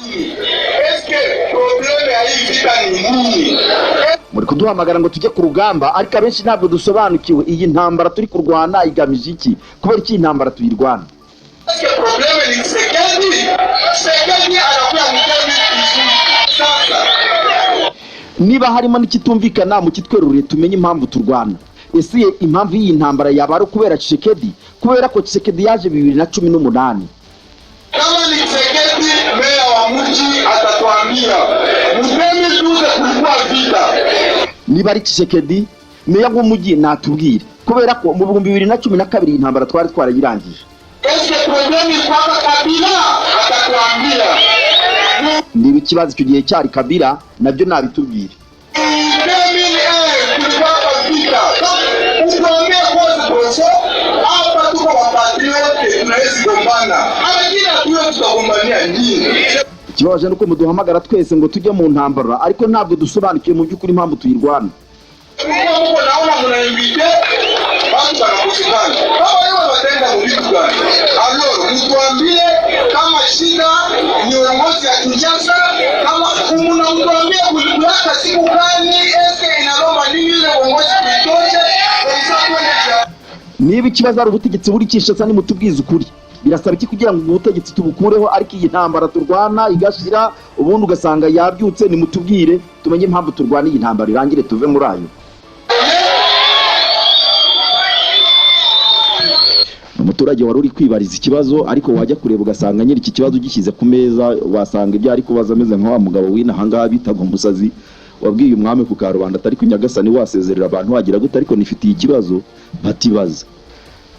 Est-ce que problème ya hii vita ni nini? Muri kuduhamagara ngo tujye ku rugamba, ariko abenshi ntabwo dusobanukiwe iyi ntambara turi kurwana igamije iki. Kubera iki iyi ntambara tuyirwana? Est-ce que problème ni Tshisekedi? Tshisekedi anakuya mu 2018. Sasa Niba harimo n'ikitumvikana, mukitwerurire tumenye impamvu turwana. Ese impamvu y'iyi ntambara yaba ari ukubera Tshisekedi? Kubera ko Tshisekedi yaje 2018. Kama ni Tshisekedi, meya wa mji atatuambia mu 2012 kulikuwa vita. Niba ari Tshisekedi, meya w'umujyi natubwire, kubera ko mu 2012 iyi ntambara twari twarayirangije. Est-ce que problème ilikuwa Kabila? Atatuambia. Niba ikibazo icyo gihe cyari Kabila, nabyo nabitubwire. Mu 2001 kulikuwa vita. Utuambie kwanza professeur, hapa tuko wapatriote, tunawezi gombana. Lakini hatuwe tutagombania nini? Ikibabaje ni uko muduhamagara twese ngo tujye mu ntambara, ariko ntabwo dusobanukiwe mu by'ukuri impamvu tuyirwana. Kulikuwa muko naona mnainvite watu wanakosekana. Kama hiyo wataenda mu vitu gani? Alors mtuambie kama shida ni uongozi ya Kinshasa, kama mnamtuambia kulikuwaka siku gani, eske inalomba nini ile uongozi kuitoshe, comme ça twende. Niba ikibazo ari ubutegetsi buri Kinshasa, nimutubwize ukuri. Birasaba iki kugira ngo ubutegetsi tubukureho, ariko iyi ntambara turwana igashira? Ubundi ugasanga yabyutse. Nimutubwire tumenye impamvu turwana iyi ntambara, irangire tuve muri ayo. Umuturage wari uri kwibariza ikibazo, ariko wajya kureba ugasanga nyiri iki kibazo ugishyize ku meza, wasanga ibyo ari kubaza ameze nka wa mugabo w'inaha ngaha bitaga umusazi, wabwiye umwami ku karubanda atari ku nyagasani wasezerera abantu wagira gute, ariko nifitiye ikibazo. Batibaza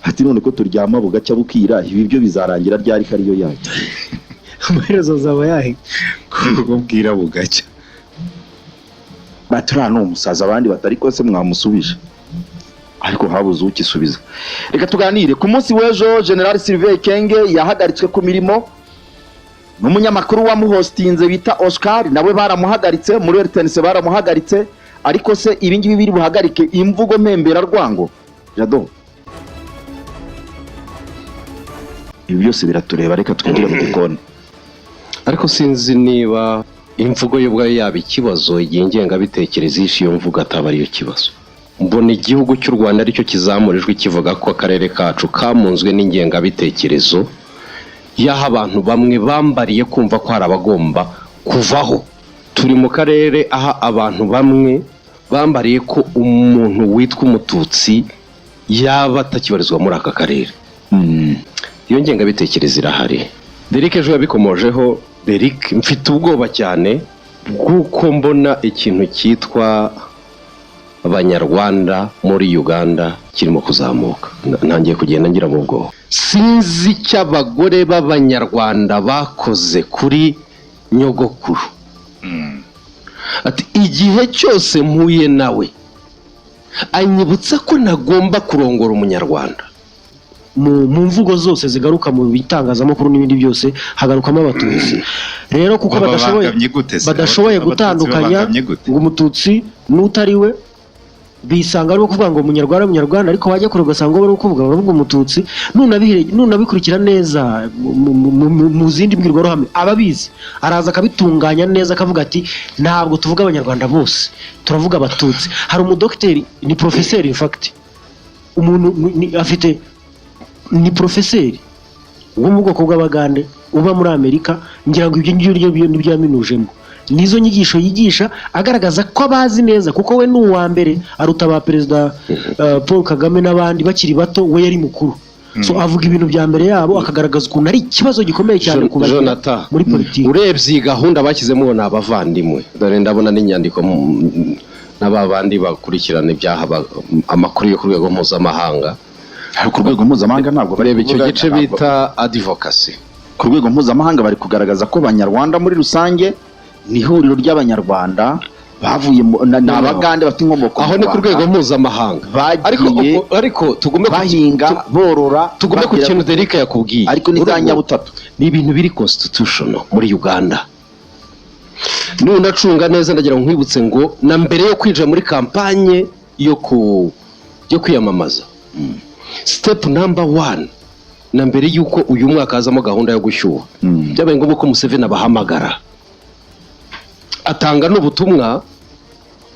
ati: "None ko turyama bugacya bukira, ibi byo bizarangira ryari ko ariyo yayo?" Amaherezo azaba yahe? Kuko bwira bugacya. Bati: "Uriya ni umusazi." Abandi batari ko se mwamusubije, ariko habuze ukisubiza. Reka tuganire ku munsi w'ejo. General Sylvain Ekenge yahagaritswe ku mirimo, n'umunyamakuru wamuhostinze bita Oscar nawe baramuhagaritse, muri RTNC baramuhagaritse. Ariko se ibi ngibi biri buhagarike imvugo mpemberarwango? Jado, ibi byose biratureba. Reka twinjire mu gikoni. Ariko sinzi niba imvugo yo ubwayo yaba ikibazo, igihe ingengabitekerezo yishe iyo mvugo ataba ariyo kibazo. Mbona igihugu cy'u Rwanda aricyo kizamura ijwi kivuga ko akarere kacu kamunzwe n'ingengabitekerezo y'aho abantu bamwe bambariye kumva ko hari abagomba kuvaho. Turi mu karere aho abantu bamwe bambariye ko umuntu witwa umututsi yaba atakibarizwa muri aka karere. Iyo ngengabitekerezo irahari. Derek ejo yabikomojeho. Derek, mfite ubwoba cyane bw'uko mbona ikintu cyitwa abanyarwanda muri Uganda kirimo kuzamuka. Ntangiye kugenda ngira mu bwoba. Sinzi icyo abagore b'abanyarwanda bakoze kuri nyogokuru, ati igihe cyose mpuye nawe anyibutsa ko ntagomba kurongora umunyarwanda. Mu mvugo zose zigaruka mu bitangazamakuru n'ibindi byose hagarukamo abatutsi. Rero kuko badashoboye Babangamye gute se? Badashoboye Abatutsi gutandukanya babangamye gute? ngo umututsi n'utari we, bisanga barimo kuvuga ngo umunyarwanda, umunyarwanda, ariko wajya kure ugasanga barimo kuvuga, baravuga umututsi. Nunabikurikira neza mu zindi mbwirwaruhame, ababizi araza akabitunganya neza, akavuga ati: "Ntabwo tuvuga abanyarwanda bose, turavuga abatutsi." Hari umudogiteri, ni porofeseri in fact, umuntu afite, ni porofeseri wo mu bwoko bw'abagande uba muri Amerika. Ngira ngo ibyo ngibyo nibyo yaminujemo, nizo nyigisho yigisha, agaragaza ko abazi neza, kuko we ni uwa mbere, aruta ba Perezida Paul Kagame n'abandi bakiri bato, we yari mukuru. So avuga ibintu bya mbere yabo, akagaragaza ukuntu ari ikibazo gikomeye cyane kubagira Jonathan, muri politiki. Urebye iyi gahunda bashyizemo ngo ni abavandimwe, dore ndabona n'inyandiko n'aba bandi bakurikirana ibyaha amakuru yo ku rwego mpuzamahanga. Ku rwego mpuzamahanga ntabwo bari Reba icyo kuvuga- gice bita advocacy. Ku rwego mpuzamahanga bari kugaragaza ko abanyarwanda muri rusange ni ihuriro ry'abanyarwanda bavuye ni abagande bafite inkomoko mu Aho ni ku Rwanda. rwego mpuzamahanga. Bagiye Ariko tugume bahinga, borora, tugume ku bagira- kintu Derek yakubwiye. Ariko ni za Urumva? nyabutatu. Ni ibintu biri constitutional muri Uganda. Nunacunga neza, ndagira ngo nkwibutse ngo na mbere yo kwinjira muri kampanye yo kwiyamamaza, step number one Na mbere y'uko uyu mwaka hazamo gahunda yo gushyuha, byabaye ngombwa ko Museveni abahamagara, atanga n'ubutumwa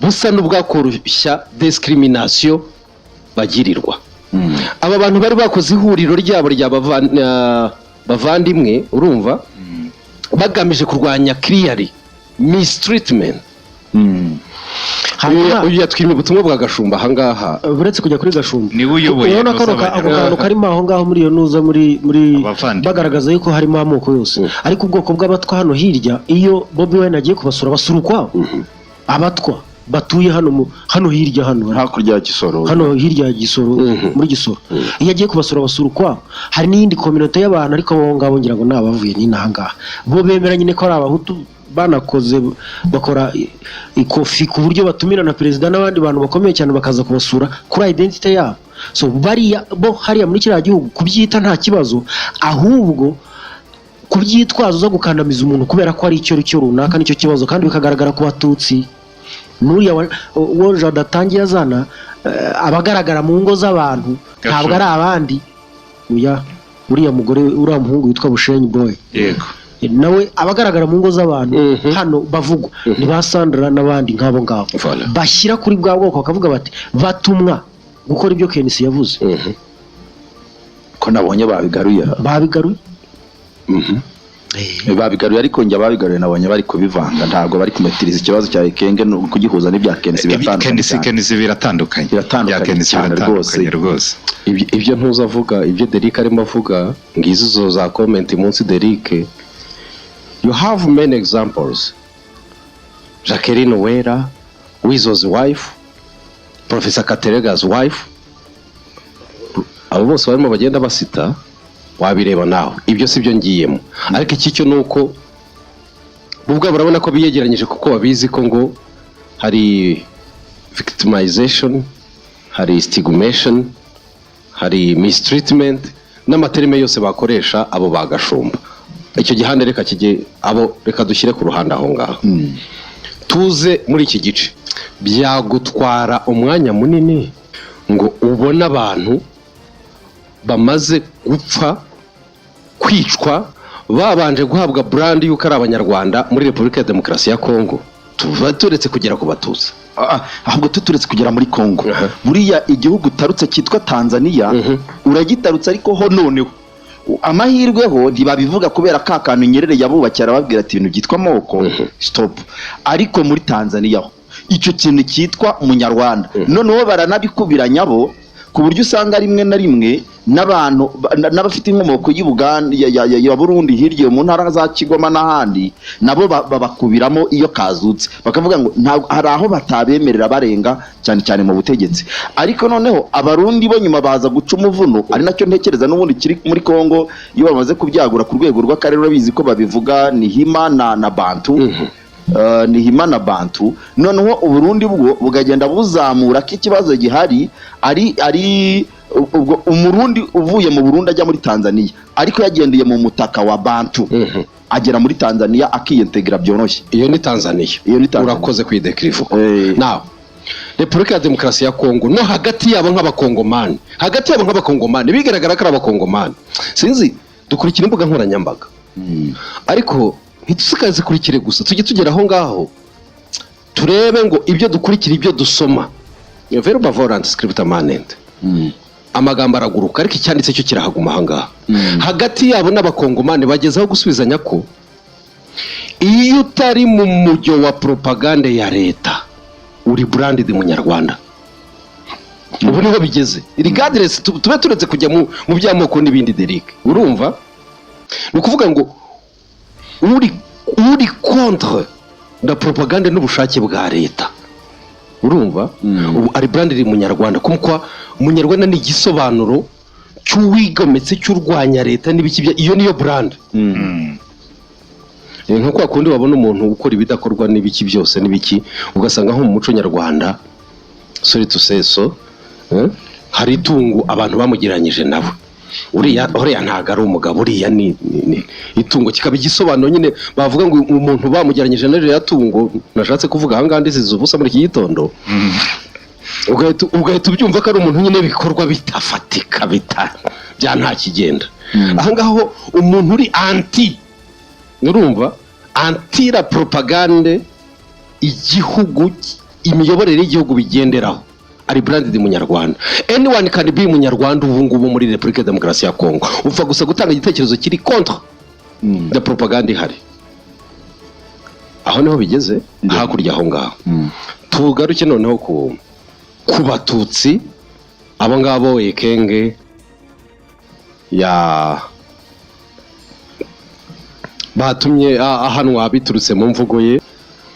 busa n'ubwakoroshya discrimination bagirirwa. Aba bantu bari bakoze ihuriro ryabo rya bavandimwe, urumva, bagamije kurwanya clearly mistreatment. Hanyuma Uyu yatwimye ubutumwa bwa Gashumba ahangaha. Uretse kujya kuri Gashumba, Niwe uyoboye urabona nuza kano ako Abanyarwanda. kantu karimo aho ngaho muri iyo nuza muri Abavandimwe. bagaragaza yuko harimo amoko yose, ariko ubwoko bw'Abatwa hano hirya, iyo Bobi Wine agiye kubasura, basura ukwabo. Abatwa batuye hano hano hirya hano hakurya ya Kisoro. Hano hirya ya Gisoro, muri Gisoro, iyo agiye kubasura basura ukwabo. Hari n'iyindi communauté y'abantu, ariko abo ngabo ngira ngo ni abavuye n'inaha ngaha, bo bemera nyine ko ari Abahutu, banakoze bakora ikofi ku buryo batumira na perezida n'abandi bantu bakomeye cyane bakaza kubasura kuri identité yabo. So bariya bo hariya muri kiriya gihugu kubyita nta kibazo, ahubwo kubyitwaza uza gukandamiza umuntu kubera ko ari icyo cyo runaka nicyo kibazo, kandi bikagaragara ku Batutsi. N'uriya wo Jado atangiye azana, abagaragara mu ngo z'abantu ntabwo ari abandi. Oya, uriya mugore, uriya muhungu witwa Bushenyi Boy, nawe abagaragara mu ngo z'abantu hano bavugwa ni ba Sandra n'abandi nk'abo ngabo, Voilà. bashyira kuri bwa bwoko bakavuga bati batumwa gukora ibyo Kenisi yavuze. Ko nabonye babigaruye? Babigaruye. Babigaruye, ariko njye ababigaruye nabonye bari kubivanga, ntabwo bari kumetiriza ikibazo cya Ekenge no kugihuza n'ibya Kenisi. Biratandukanye Kenisi cyane. Kenisi biratandukanye. Biratandukanye Bya Kenisi cyane. Biratandukanye rwose. Ibyo ntuzavuga, ibyo Derek arimo avuga, ngizo zo za comment munsi. Derek, you have many examples: Jacqueline Wera, Wizo's wife, Professor Katerega's wife, abo bose barimo bagenda basita, wabireba nawe. Ibyo si byo ngiyemo, ariko iki cyo ni uko bo ubwabo urabona ko biyegeranyije, kuko babizi ko ngo hari victimization, hari stigmation, hari mistreatment n'amaterme yose bakoresha abo bagashumba. Icyo gihande reka kijye abo, reka dushyire ku ruhande aho ngaho, tuze muri iki gice. Byagutwara umwanya munini ngo ubone abantu bamaze gupfa, kwicwa, babanje guhabwa brand y'uko ari Abanyarwanda muri Repubulika ya Demokarasi ya Kongo, tuba turetse kugera ku Batutsi. Ahubwo tuturetse kugera muri Kongo, buriya igihugu utarutse cyitwa Tanzania, uragitarutse, ariko ho noneho amahirwe ho ntibabivuga kubera ka kantu Nyerere yabubakiye, arababwira ati ibintu byitwa amoko, stop. Ariko muri Tanzania ho icyo kintu cyitwa Umunyarwanda noneho baranabikubiranya bo, ku buryo usanga rimwe na rimwe n'abantu n'abafite inkomoko y'i Buganda, ya Burundi, hirya mu ntara za Kigoma n'ahandi, nabo babakubiramo iyo kazutse, bakavuga ngo hari aho batabemerera barenga cyane cyane mu butegetsi. Ariko noneho Abarundi bo nyuma baza guca umuvuno, ari nacyo ntekereza n'ubundi kiri muri Kongo. Iyo bamaze kubyagura ku rwego rw'akarere, urabizi ko babivuga ni Hima na Bantu. Ni Hima na Bantu. Noneho Uburundi bwo bukagenda buzamura ko ikibazo gihari ari ubwo Umurundi uvuye mu Burundi ajya muri Tanzania, ariko yagendeye mu mutaka wa Bantu, agera muri Tanzania akiyentegra byoroshye. Iyo ni Tanzania. Iyo ni Tanzania. Urakoze kwidekiriva. Nawe Repubulika ya Demokarasi ya Kongo, no hagati yabo nk'Abakongomani, hagati yabo nk'Abakongomani bigaragara ko ari Abakongomani. Sinzi, dukurikira imbuga nkoranyambaga, ariko ntitukazikurikire gusa, tujye tugera aho ngaho turebe ngo ibyo dukurikira, ibyo dusoma, verba volant scripta manent, amagambo araguruka ariko icyanditse cyo kirahaguma. Aha ngaha hagati yabo n'Abakongomani bagezeho gusubizanya ko iyo utari mu mujyo wa propagande ya leta uri branded Munyarwanda. Ubu niho bigeze regardless, tube turetse kujya mu by'amoko n'ibindi. Derek, urumva, ni ukuvuga ngo uri contre la propagande n'ubushake bwa leta, urumva, ubu ari branded Munyarwanda, kuko Umunyarwanda ni igisobanuro cy'uwigometse, cy'urwanya leta n'ibiki iyo niyo brand. Nka kwa kundi wabona umuntu ukora ibidakorwa n'ibiki byose n'ibiki, ugasanga nko mu muco nyarwanda, sorry to say so, hari itungo abantu bamugereranyije nawe, uriya ntabwo ari umugabo, uriya ni itungo, kikaba igisobanuro nyine bavuga ngo umuntu bamugereranyije na ririya tungo nashatse kuvuga ahangaha ndisize ubusa muri iki gitondo, ugahita ubyumva ko ari umuntu nyine ibikorwa bitafatika bita bya nta kigenda. Ahangaha ho umuntu uri anti, urumva, anti la propagande igihugu, imiyoborere y'igihugu bigenderaho, ari branded Munyarwanda. Anyone can be Munyarwanda ubu ngubu muri Repubulika ya Demokarasi ya Kongo, upfa gusa gutanga igitekerezo kiri contre the propaganda ihari. Aho niho bigeze hakurya aho ngaho. Tugaruke noneho ku Batutsi, abo ngabo Ekenge ya batumye ahanwa biturutse mu mvugo ye.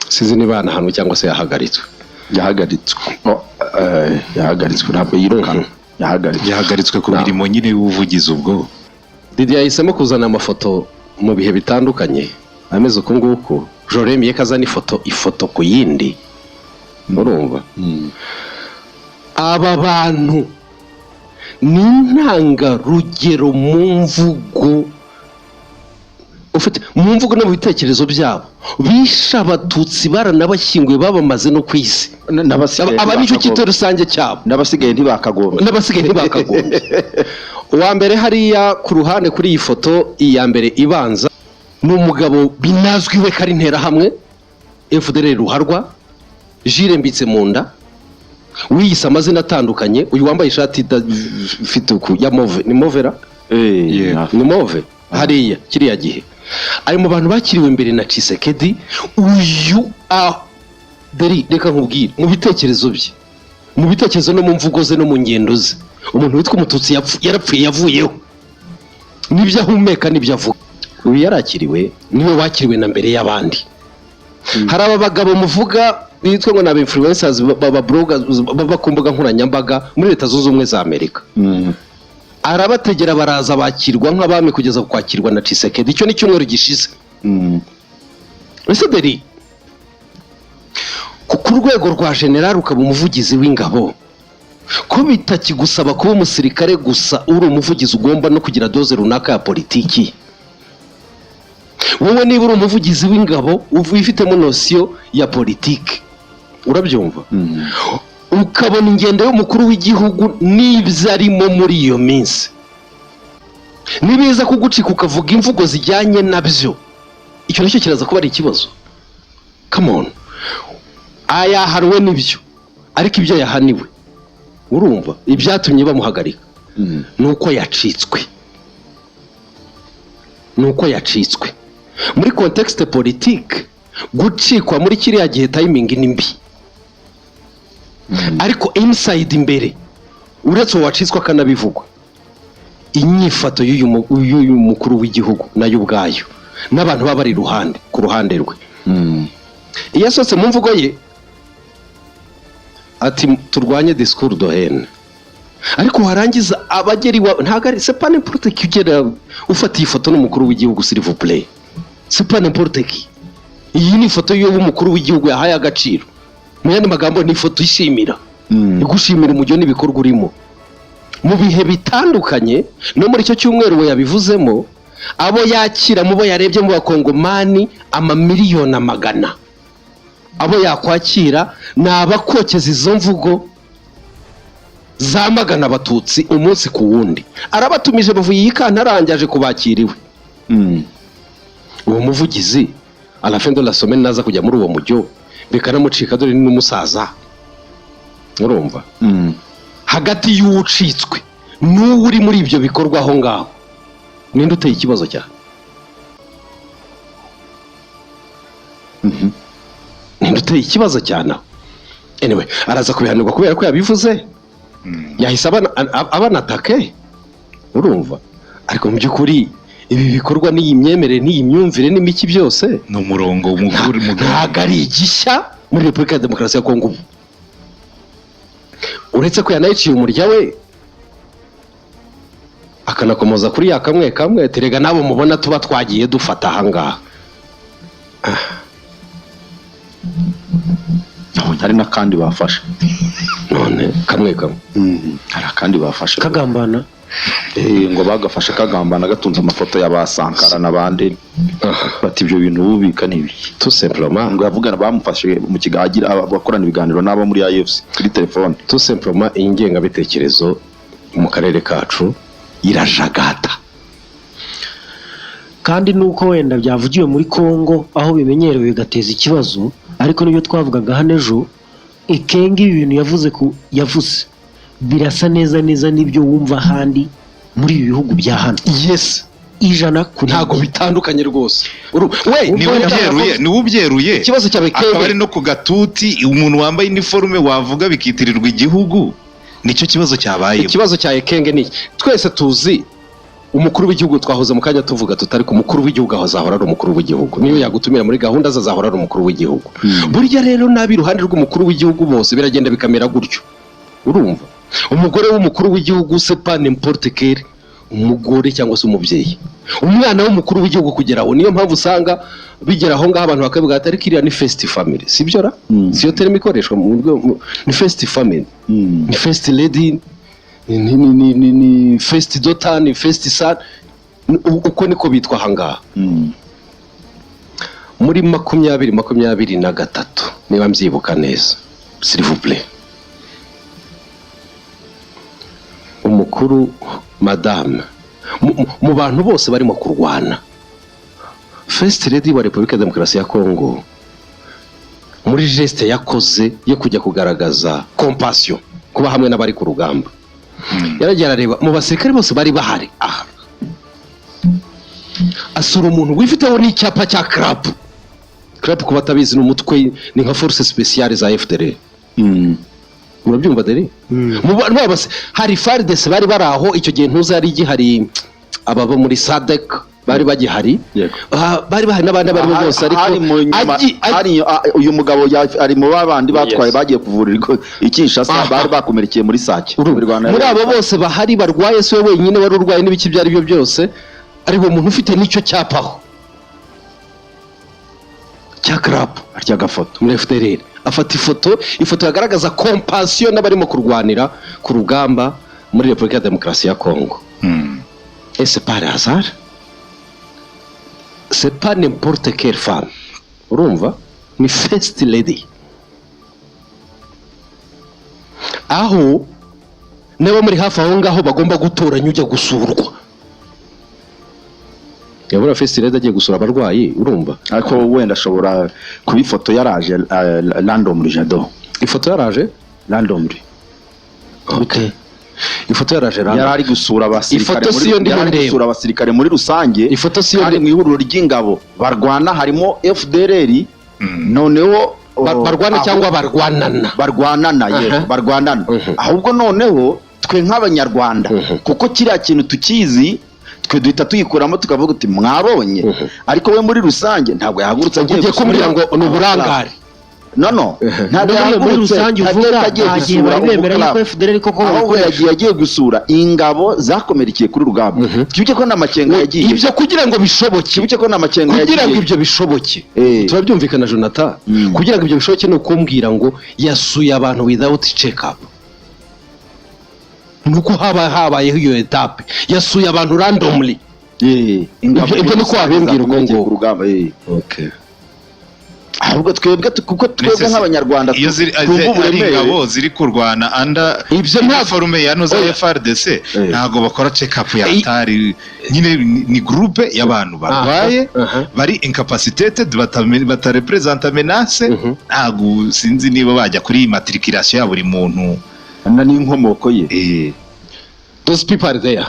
Sinzi niba yanahanwe cyangwa se yahagaritswe. Yahagaritswe. Oh, yahagaritswe, ntabwo yirukanwe, yahagaritswe. Yahagaritswe ku mirimo nyine y'ubuvugizi ubwo. Didi yahisemo kuzana amafoto mu bihe bitandukanye ameze uku nguku. Joremye ko azana ifoto ku yindi, urumva aba bantu ni intangarugero mu mvugo, ufite mu mvugo no mu bitekerezo byabo. Bishe Abatutsi, baranabashyinguye, babamaze no ku isi. N'abasigaye Aba nicyo ntibakagombye. cyito rusange cyabo. N'abasigaye ntibakagombye. N'abasigaye ntibakagombye. Uwa mbere hariya ku ruhande kuri iyi foto, iya mbere ibanza, ni umugabo binazwi we ko ari Interahamwe, FDLR ruharwa, Jules Mbitse mu nda, wiyise amazina atandukanye. Uyu wambaye ishati ifite uku ya mauve, ni movera? Eh, Ni mauve hariya. Kiriya gihe ari mu bantu bakiriwe mbere na Tshisekedi. Uyu deri, reka nkubwire, mu bitekerezo bye, mu bitekerezo no mu mvugo ze no mu ngendo ze, umuntu witwa Umututsi yarapfuye, yavuyeho, n'ibyo ahumeka n'ibyo avuga. Uyu yarakiriwe, niwe wakiriwe na mbere y'abandi. Hari aba bagabo muvuga bitwa ngo ni aba influencers, baba bloggers, baba ku mbuga nkoranyambaga muri Leta Zunze Ubumwe za Amerika. Arabategera, baraza, bakirwa nk'abami kugeza ku kwakirwa na Tshisekedi. Icyo ni cyumweru gishize. Ese deri, ku rwego rwa general ukaba umuvugizi w'ingabo, ko bitakigusaba kuba umusirikare gusa, uri umuvugizi ugomba no kugira dose runaka ya politiki. Wowe niba uri umuvugizi w'ingabo wifitemo notion ya politiki, urabyumva, ukabona ingendo y'umukuru w'igihugu n'ibyo arimo muri iyo minsi, nibiza kugucika ukavuga imvugo zijyanye nabyo, icyo nicyo kiraza kuba ari ikibazo. Come on, ayahanwe nibyo, ariko ibyo yahaniwe, urumva, ibyatumye bamuhagarika ni uko yacitswe, ni uko yacitswe muri contexte politique. Gucikwa muri kiriya gihe, timing ni mbi, ariko inside imbere, uretse uwo wacitswe akanabivugwa, inyifato y'uyu mukuru w'igihugu nayo ubwayo n'abantu baba bari iruhande, ku ruhande rwe, iyo asohotse mu mvugo ye ati "Turwanye discours de haine", ariko warangiza abagera iwawe, ntabwo ari, c'est pas n'importe qui ugera ufata iyi foto n'umukuru w'igihugu. S'il vous plaît, c'est pas n'importe qui. Iyi ni ifoto y'umukuru w'igihugu yahaye agaciro. Mu yandi magambo, ni ifoto ishimira, igushimira umujyo n'ibikorwa urimo mu bihe bitandukanye. No muri icyo cyumweru we yabivuzemo, abo yakira, mu bo yarebye mu Bakongomani amamiliyoni amagana, abo yakwakira ni abakokeza izo mvugo zamagana Abatutsi umunsi ku wundi. Arabatumije, bavuye iyi kantarange, aje kubakira iwe. Uwo muvugizi, à la fin de la semaine naza kujya muri uwo mujyo bikanamucika, dore ni n'umusaza, urumva, hagati y'uwucitswe n'uwo uri muri ibyo bikorwa aho ngaho, ninde uteye ikibazo cyane? Ninde uteye ikibazo cyane aho? Anyway, araza kubihanirwa kubera ko yabivuze, yahise abanatake, urumva. Ariko mu by'ukuri ibi bikorwa n'iyi myemerere n'iyi myumvire n'imiki byose Ni umurongo mugari mugari. ntabwo ari igishya muri Repubulika ya Demokarasi ya Kongo ubu, uretse ko yanayiciye umurya we, akanakomoza kuri ya kamwe kamwe, terega nabo mubona tuba twagiye dufata ahangaha. Nabonye hari n'akandi bafashe. None kamwe kamwe. Hari akandi bafashe. Kagambana. Ngo bagafashe kagambana, gatunze amafoto ya ba Sankara n'abandi, bati "Ibyo bintu bubika ni ibiki?" Tout simplement. Ngo yavugana, bamufashe mu kiganiro, abakorana ibiganiro n'abo muri AFC kuri telefone. Tout simplement, iyi ngengabitekerezo mu karere kacu irajagata. Kandi nuko wenda byavugiwe muri Congo aho bimenyerewe bigateza ikibazo, ariko nibyo twavugaga hano ejo. Ekenge, ibi bintu yavuze ku yavuze birasa neza neza n'ibyo wumva ahandi muri ibi bihugu bya hano. 100 kuri Ntabwo bitandukanye rwose. We Niwe ubyeruye, niwe ubyeruye. Ikibazo cya Akaba ari Ekenge no ku gatuti, umuntu wambaye iniforume wavuga bikitirirwa igihugu, nicyo kibazo cyabayeho. Ikibazo cya Ekenge ni iki? Twese tuzi umukuru w'igihugu, twahoze mu kanya tuvuga tutari ku mukuru w'igihugu, aho azahora ari umukuru w'igihugu, niyo yagutumira muri gahunda ze azahora ari umukuru w'igihugu. Burya rero nabi iruhande rw'umukuru w'igihugu bose biragenda bikamera gutyo. Urumva, umugore w'umukuru w'igihugu, c'est pas n'importe quel umugore cyangwa se umubyeyi, umwana w'umukuru w'igihugu kugera aho. Niyo mpamvu usanga bigera aho ngaho abantu bakavuga ati: "Ariko iriya ni first family," sibyo ra? Siyo terme ikoreshwa mu buryo ni first family, ni first lady, ni first daughter, ni first son. Uko niko bitwa ahangaha. Muri 2023, niba mbyibuka neza, s'il vous plaît, umukuru, madame, mu bantu bose barimo kurwana, first lady wa Repubulika ya Demokarasi ya Kongo, muri geste yakoze yo kujya kugaragaza compassion, kuba hamwe n'abari ku rugamba, yaragiye arareba mu basirikare bose bari bahari aha, asura umuntu wifiteho n'icyapa cya CRAP. CRAP, ku batabizi, ni umutwe, ni nka force spéciale za FDLR. Murabyumva dere? Mu hari FARDC bari bari aho icyo gihe, ntuzi yari igihari, ababa muri SADC bari bagihari. Ah, bari bahari n'abandi abo aribo bose, ariko Hari mu nyuma hari uyu mugabo ari mu babandi batwaye, bagiye kuvurirwa i Kinshasa, bari bakomerekeye muri Sake. Urumva, muri abo bose bahari barwaye, si we wenyine wari urwaye n'ibiki ibyo ari byo byose, ariko umuntu ufite n'icyo cyapaho cya CRAP Arya agafoto muri FDLR, afata ifoto yagaragaza compassion n'abarimo kurwanira ku rugamba muri Repubulika ya Demokarasi ya Kongo. Et c'est par hasard, c'est pas n'importe quelle femme, urumva, ni first lady, aho niba muri hafi aho ngaho bagomba gutoranya ujya gusurwa. Yabura first lady agiye gusura abarwayi, urumva? Ariko wenda ashobora kuba ifoto yaraje randomly, Jado. Ifoto yaraje Randomly. Okay. Ifoto yaraje Yari random. ari gusura abasirikare Ifoto siyo ndimo yari ari ndeba. gusura abasirikare muri rusange. Ifoto siyo Kandi mu ihuriro ry'ingabo barwana harimo FDLR, noneho Barwana cyangwa barwanana? Barwanana, yego. Barwanana. Ahubwo noneho twe nk'Abanyarwanda, kuko kiriya kintu tukizi, twe duhita tuyikuramo tukavuga uti: "Mwabonye." Ariko we muri rusange ntabwo yahagurutse agiye Ugiye kumbwira ngo ni gusura uburangare? No, ntabwo Muri yahagurutse rusange ntabwo uvuga, agiye nta gihe gusura bari bemera umuclub. yuko FDLR koko Ahubwo babikoresha. yagiye agiye gusura ingabo zakomerekeye kuri rugamba. Twibuke ko n'Amakenga yagiye. Ibyo kugira ngo bishoboke Twibuke ko n'Amakenga kugira ngo yagiye. ibyo bishoboke, turabyumvikana, Jonathan. Kugira ngo ibyo bishoboke ni ukumbwira ngo yasuye abantu without check up, nuko haba habayeho iyo étape, yasuye abantu randomly. Ingabo Ibyo niko wabimbwira ubwo zakomerekeye ngubwo. ku rugamba. Okay. Ahubwo twebwe kuko twebwe Ndetse nk'Abanyarwanda iyo ziri twumva ari uburemere. ingabo ziri kurwana under Ibyo uniforme ya noza Oya. FARDC, ntabwo bakora check up ya atari nyine ni groupe y'abantu barwaye, bari incapacitated, batarepresenta menace. Ntabwo sinzi niba bajya kuri matriculation ya buri muntu. Na n'inkomoko ye. Those people are there.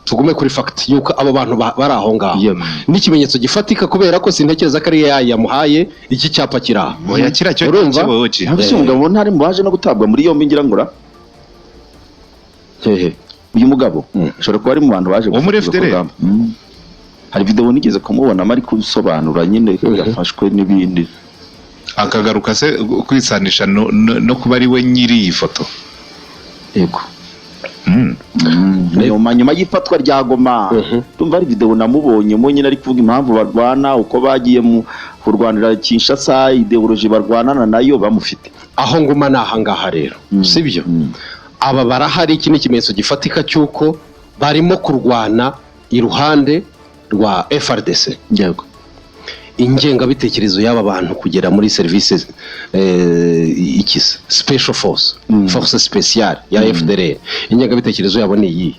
Tugume kuri fact yuko abo bantu bari aho ngaho n'ikimenyetso gifatika, kubera ko sintekereza ko ari ya yamuhaye iki cyapa kiri aha. Oya, kiriya cyo Urumva? kibaho ki. Ntabwo si umugabo ntari mu baje no gutabwa muri yombi, ngira ngo ra Hehe? Uyu mugabo ashobora kuba ari mu bantu baje Wo muri gufatirwa ku FDLR? rugamba. Hari video nigeze kumubonamo ari kubisobanura nyine, yafashwe n'ibindi. Akagaruka se kwisanisha no kuba ari we nyiri iyi foto? Yego. Nyuma y'ifatwa rya Goma, ndumva hari video namubonyemo nyine ari kuvuga impamvu barwana, uko bagiye mu kurwanira Kinshasa, idéologie barwanana nayo bamufite. Aho nguma ni ahangaha rero, sibyo? Aba barahari, iki ni ikimenyetso gifatika cy'uko barimo kurwana iruhande rwa FARDC. Ingengabitekerezo y'aba bantu kugera muri serivisi ikisa special force, force spéciale ya FDLR, ingengabitekerezo yabo ni iyi.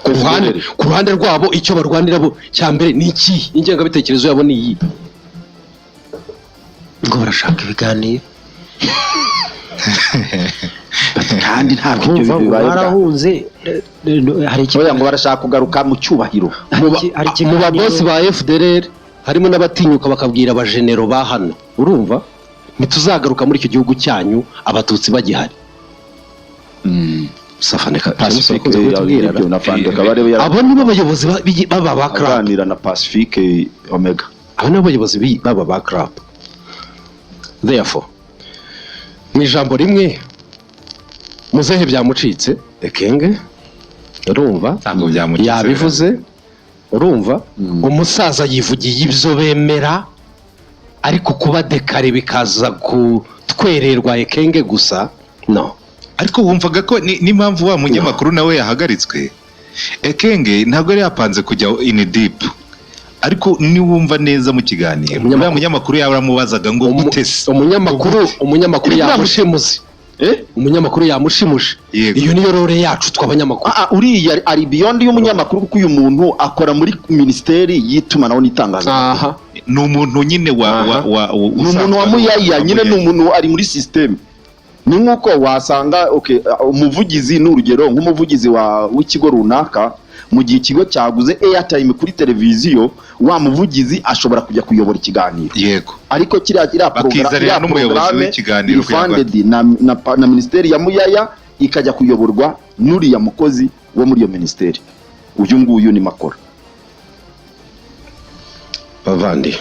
Ku ruhande rwabo, icyo barwanira bo cya mbere ni iki? Ingengabitekerezo yabo ni iyi? Ngo barashaka ibiganiro. Kandi ntabwo ibyo Kumva ngo bibaye bwa barahunze, hari Oya, ngo barashaka kugaruka mu cyubahiro. Hari Mu babosi ba FDLR harimo n'abatinyuka bakabwira abajenero ba hano, urumva, ntituzagaruka muri icyo gihugu cyanyu abatutsi bagihari. Safane Pacifique akunze kubitubwira. ibyo na Fande Kabarebe Abo nibo bayobozi baba ba club. aganira na Pacifique Omega. Abo nibo bayobozi baba ba club. Therefore, mu ijambo rimwe, muzehe byamucitse Ekenge, urumva? Ntabwo byamucitse. Yabivuze, urumva, umusaza yivugiye ibyo bemera, ariko kuba dekare bikaza kutwererwa Ekenge gusa, no. Ariko wumvaga ko n'impamvu wa munyamakuru nawe yahagaritswe, Ekenge ntabwo yari yapanze kujya in deep, ariko niwumva neza mu kiganiro, uriya munyamakuru yaramubazaga ngo gute se? Umunyamakuru yamushimuze. Eh? Umunyamakuru yamushimuje. Yego. Iyo niyo role yacu tw'abanyamakuru. Ah, ah, uriya ari beyond y'umunyamakuru, kuko uyu muntu akora muri minisiteri y'itumanaho n'itangazamakuru. Ni umuntu nyine wa Ni umuntu wa Muyaya nyine, ni umuntu ari muri système. Ni nk'uko wasanga, okay, umuvugizi, ni urugero nk'umuvugizi w'ikigo runaka, mu gihe ikigo cyaguze airtime kuri televiziyo, wa muvugizi ashobora kujya kuyobora ikiganiro. Ariko kiriya iriya Bakizanira iriya n'umuyobozi porogaramu w'ikiganiro iri funded na minisiteri ya Muyaya, ikajya kuyoborwa n'uriya mukozi wo muri iyo minisiteri. Uyu nguyu ni Makora. Bavandi,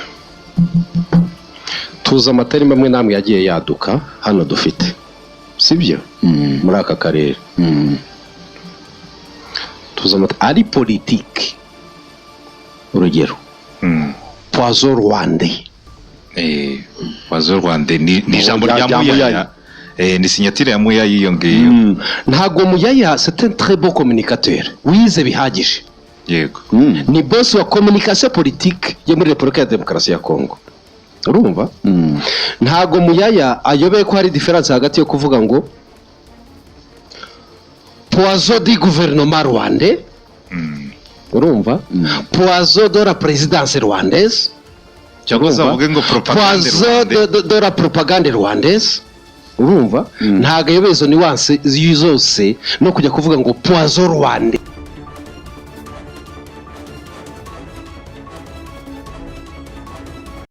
tuzi amatari amwe n'amwe yagiye yaduka hano dufite, sibyo, muri aka karere. Tuzi amatari ari politiki, urugero poison rwandais. Poison rwandais ni ijambo rya rya Muyaya. Muyaya. Ni signature ya Muyaya iyo ngiyo. Ntabwo Muyaya, c'est un très bon communicateur, wize bihagije. Ni boss wa communication politique yo muri Repubulika ya Demokarasi ya Kongo, urumva? Ntabwo Muyaya ayobeye ko hari différence hagati yo kuvuga ngo poison du gouvernement rwandais, urumva, poison de la présidence rwandaise, Cyangwa se urumva? bavuge ngo propagande Poison rwandais. de la propagande rwandaise, urumva? Ntabwo ayobeye izo nuance zose no kujya kuvuga ngo poison rwandais.